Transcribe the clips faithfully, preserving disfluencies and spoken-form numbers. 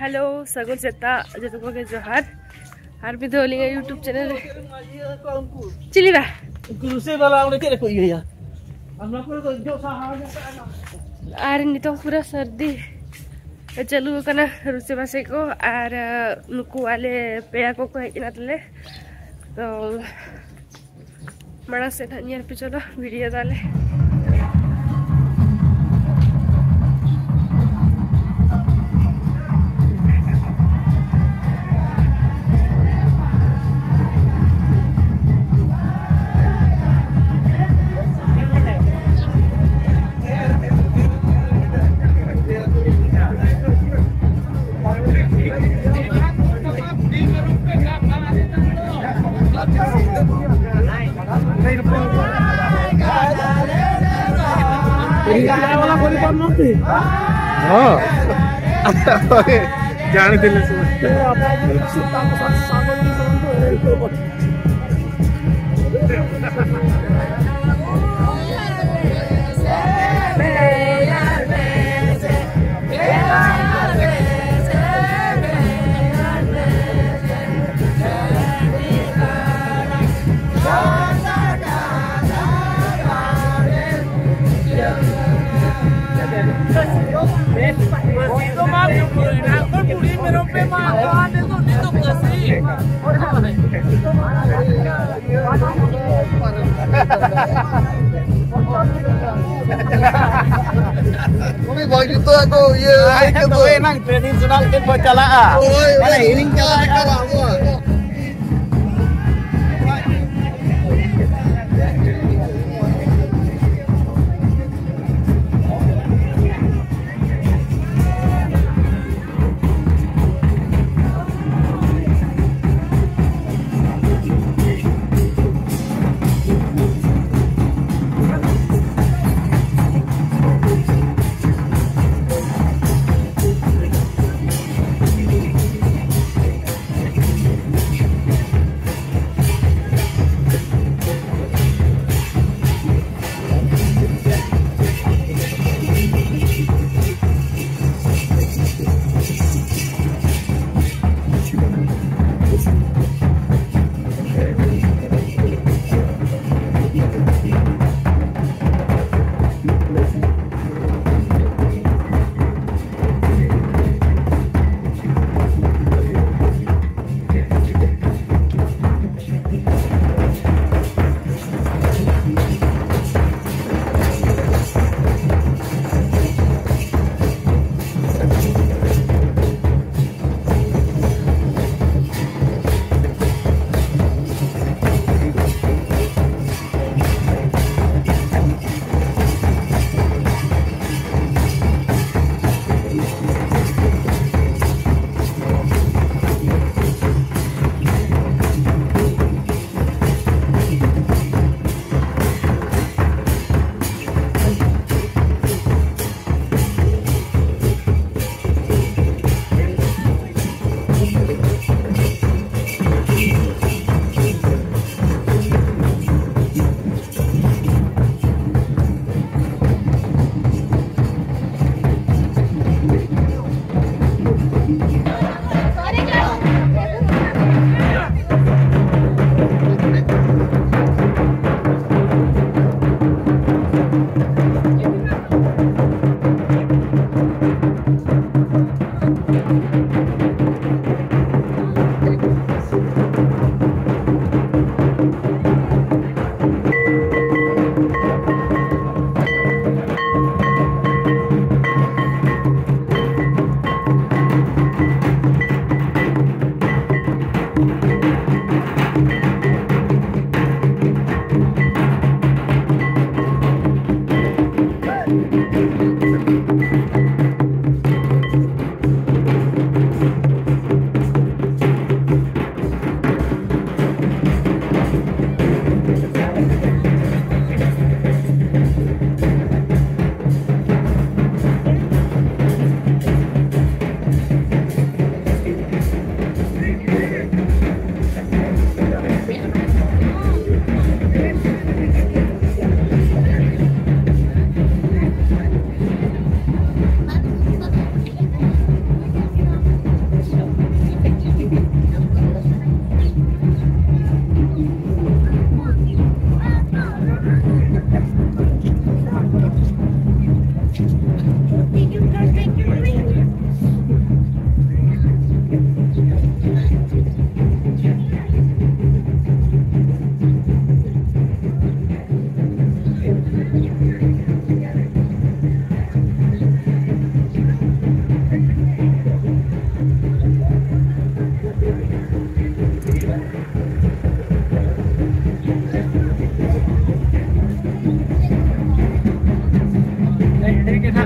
Hello, ᱥᱟᱹᱜᱩᱱ ᱥᱮᱛᱟᱜ, ᱡᱚᱛᱚ ᱠᱚᱜᱮ ᱡᱚᱦᱟᱨ᱾ ᱟᱨ ᱢᱤᱫ ᱫᱷᱟᱣ ᱟᱹᱞᱤᱧᱟᱜ YouTube ᱪᱮᱱᱮᱞ ᱨᱮ᱾ ᱪᱤᱞᱤ ᱵᱟ? ᱩᱱᱠᱩ ᱨᱩᱥᱮ ᱵᱟᱞᱟ ᱚᱸᱰᱮ ᱪᱮᱫ ᱨᱮᱠᱚ ᱤᱭᱟᱹᱭᱟ? ᱟᱨ ᱱᱚᱣᱟ ᱠᱚᱨᱮ ᱫᱚ ᱡᱚᱜ ᱥᱟᱦᱟ ᱦᱚᱸ ᱡᱚᱜ ᱥᱟᱦᱟ᱾ ᱟᱨ ᱱᱤᱛᱚᱝ ᱯᱩᱨᱟᱹ ᱥᱟᱹᱨᱫᱤ ᱪᱟᱹᱞᱩ ᱟᱠᱟᱱᱟ ᱨᱩᱥᱮ ᱵᱟᱥᱮ ᱠᱚ, ᱟᱨ ᱱᱩᱠᱩ ᱟᱞᱮ ᱯᱮᱲᱟ ᱠᱚᱠᱚ ᱦᱮᱡ ᱮᱱᱟ ᱛᱟᱞᱮ, ᱛᱚ ᱢᱟᱲᱟᱝ ᱥᱮᱫ ᱦᱟᱸᱜ ᱧᱮᱞ ᱯᱮ, ᱪᱚᱞᱚ ᱵᱷᱤᱰᱤᱭᱳ ᱫᱟᱞᱮ᱾ ରିକ୍ସା ବାଲା କରିପାରୁନାହାନ୍ତି। ହଁ। ଜାଣିଥିଲେ ସେ। ତାଙ୍କ ସାଙ୍ଗ, ସାଙ୍ଗ, ᱩᱱᱤ ᱵᱷᱟᱹᱜᱤ ᱛᱚ ᱟᱫᱚ ᱤᱭᱟᱹ ᱟᱭ ᱠᱮᱫ ᱫᱚ᱾ ᱛᱚᱵᱮ ᱮᱱᱟᱝ traditional ᱠᱷᱮᱞ ᱠᱚ ᱪᱟᱞᱟᱜᱼᱟ᱾ ᱦᱳᱭ, ᱢᱟᱱᱮ ᱦᱳᱭ, ᱦᱤᱲᱤᱧ ᱪᱟᱵᱟ ᱞᱮᱠᱟ ᱫᱚ ᱟᱵᱚᱣᱟᱜ᱾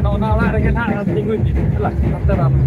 ᱱᱚᱜᱼᱚ ᱱᱟ ᱚᱲᱟᱜ ᱨᱮᱜᱮ ᱱᱟᱦᱟᱜ ᱛᱤᱸᱜᱩᱭ ᱵᱤᱱ᱾ ᱪᱟᱞᱟᱜ, ᱱᱚᱛᱮ ᱫᱚ ᱟᱞᱚ᱾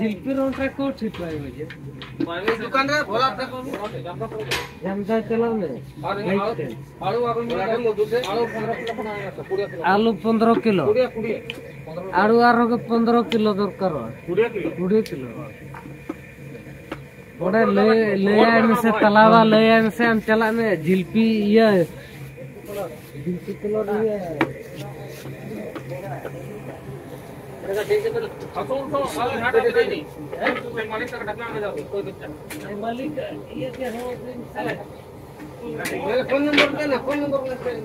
ᱡᱤᱞᱯᱤ ᱨᱚᱱᱴᱟ ᱠᱚ ᱴᱷᱤᱠ ᱵᱟᱭ ᱵᱩᱡᱷᱟᱹᱜ᱾ ᱫᱚᱠᱟᱱ ᱨᱮ ᱵᱷᱚᱞᱟ ᱯᱮ ᱠᱚ᱾ ᱡᱟᱢᱛᱟ ᱪᱟᱞᱟᱣ ᱢᱮ᱾ ᱟᱨ ᱵᱟᱭᱤᱠ ᱛᱮ᱾ ᱟᱹᱞᱩ ᱟᱹᱜᱩ ᱢᱮ᱾ ᱟᱹᱞᱩ ᱯᱚᱱᱫᱽᱨᱚ ᱠᱤᱞᱳ ᱠᱷᱚᱱ ᱟᱬᱜᱚ ᱢᱮ, ᱠᱩᱲᱤ ᱠᱤᱞᱳ᱾ ᱟᱹᱞᱩ ᱯᱚᱱᱫᱽᱨᱚ ᱠᱤᱞᱳ᱾ ᱠᱩᱲᱤ, ᱠᱩᱲᱤ᱾ ᱟᱹᱞᱩ ᱟᱨᱦᱚᱸ ᱜᱮ ᱯᱚᱱᱫᱽᱨᱚ ᱠᱤᱞᱳ ᱫᱚᱨᱠᱟᱨᱚᱜᱼᱟ᱾ ᱠᱩᱲᱤ ᱠᱤᱞᱳ᱾ ᱠᱩᱲᱤ ᱠᱤᱞᱳ᱾ ᱚᱸᱰᱮ ᱞᱟᱹᱭ, ᱞᱟᱹᱭᱟᱭ ᱢᱮᱥᱮ, ᱛᱟᱞᱟᱣᱟ ᱞᱟᱹᱭᱟᱭ ᱢᱮᱥᱮ, ᱟᱢ ᱪᱟᱞᱟᱜ ᱢᱮ ᱡᱤᱞᱯᱤ ᱤᱭᱟᱹ᱾ ᱡᱤᱞᱯᱤ ᱠᱤᱞᱳ ᱤᱭᱟᱹ᱾ ᱢᱟᱹᱞᱤᱠ ᱤᱭᱟᱹ ᱠᱮ ᱦᱚᱸ ᱯᱷᱳᱱ ᱱᱚᱢᱵᱚᱨ ᱠᱟᱱᱟ, ᱯᱷᱳᱱ ᱱᱚᱢᱵᱚᱨ ᱠᱟᱱᱟ᱾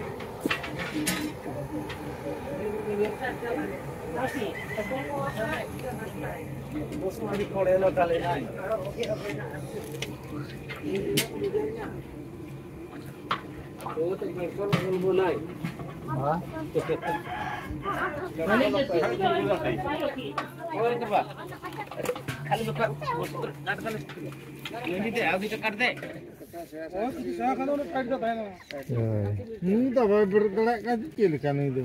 ᱱᱩᱭ ᱫᱚ ᱵᱟᱭ ᱵᱮᱨᱮᱫ ᱫᱟᱲᱮᱭᱟᱜ ᱠᱟᱱᱟ, ᱪᱮᱫ ᱞᱮᱠᱟ ᱱᱩᱭ ᱫᱚ?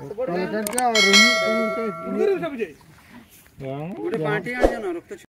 ᱚᱠᱟ ᱞᱮᱠᱟ ᱪᱚ ᱟᱨ ᱨᱩᱢᱩᱜ ᱠᱟᱱ ᱞᱮᱠᱟ᱾ ᱵᱟᱝ, ᱵᱟᱝ᱾